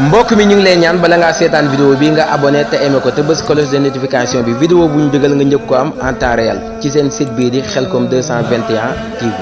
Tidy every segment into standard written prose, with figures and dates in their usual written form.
mbokk mi ñu ngi lay ñaan bala ngaa seetaan vidéo bi nga abonné te aimé ko te bës cloche de notification bi vidéo bu ñu dugal nga njëkk ko am en temps réel ci seen site bii di Khelcom 221 TV.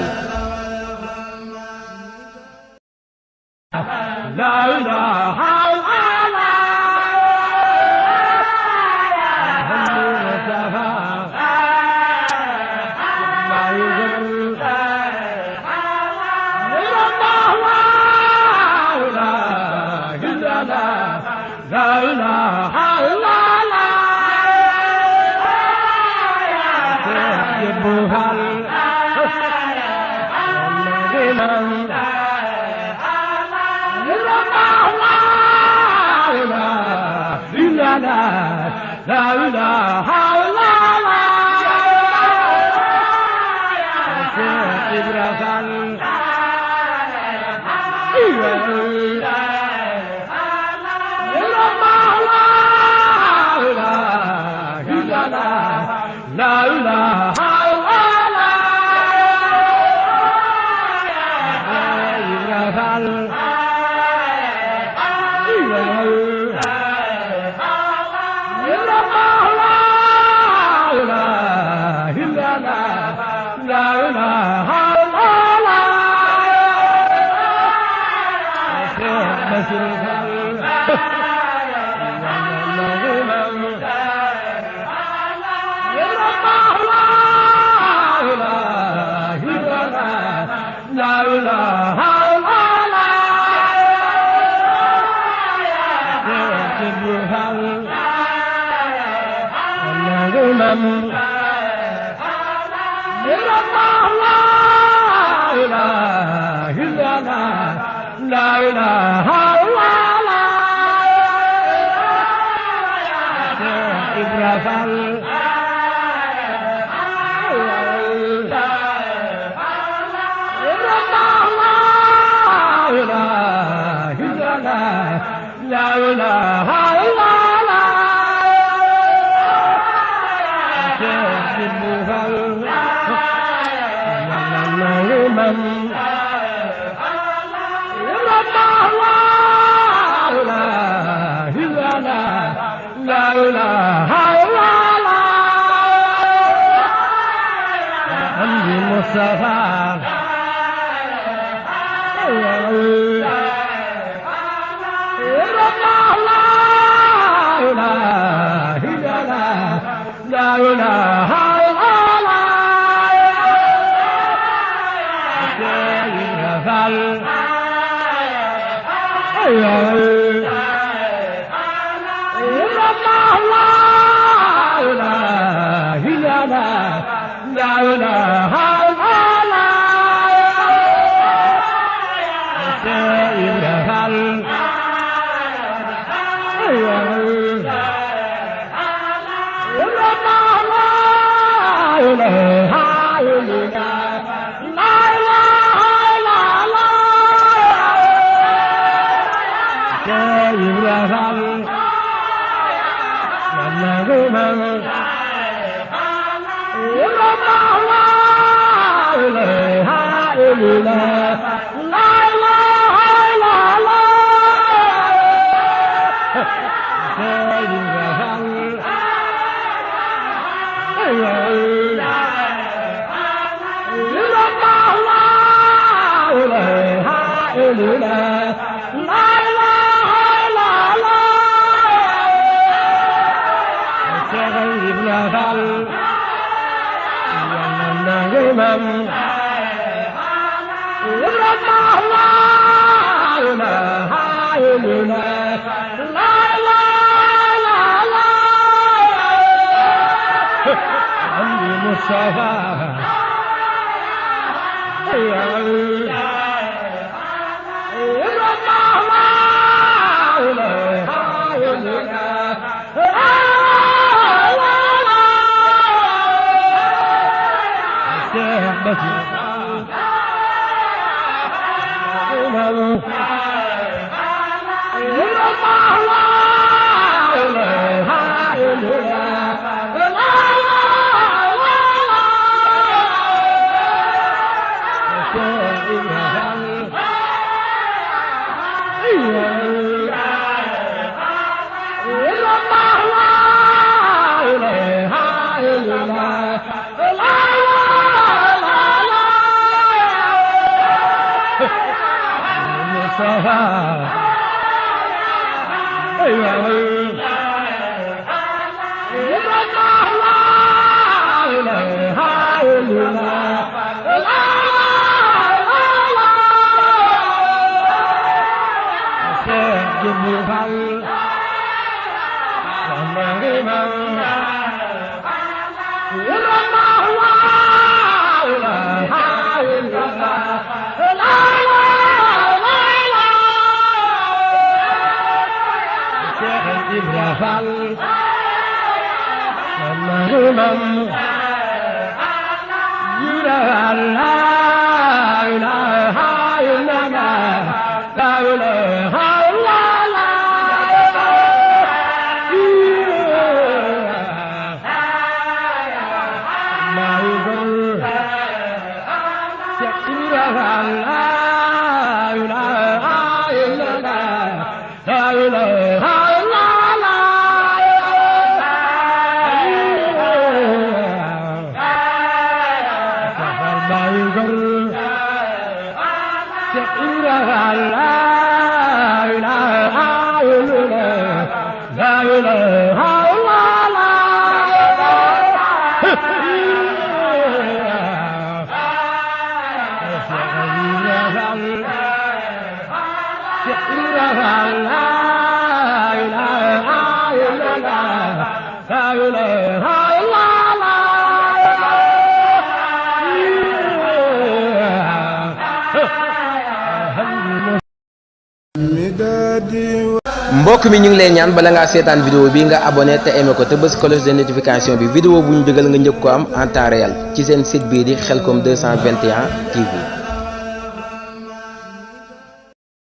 mbokk mi ñu ngi lay ñaan bala ngaa seetaan vidéo bi nga abonné te aimé ko te bës cloche de notification bi vidéo bu ñu dugal nga njëkk ko am en temps réel ci seen site bii di Khelcom 221 TV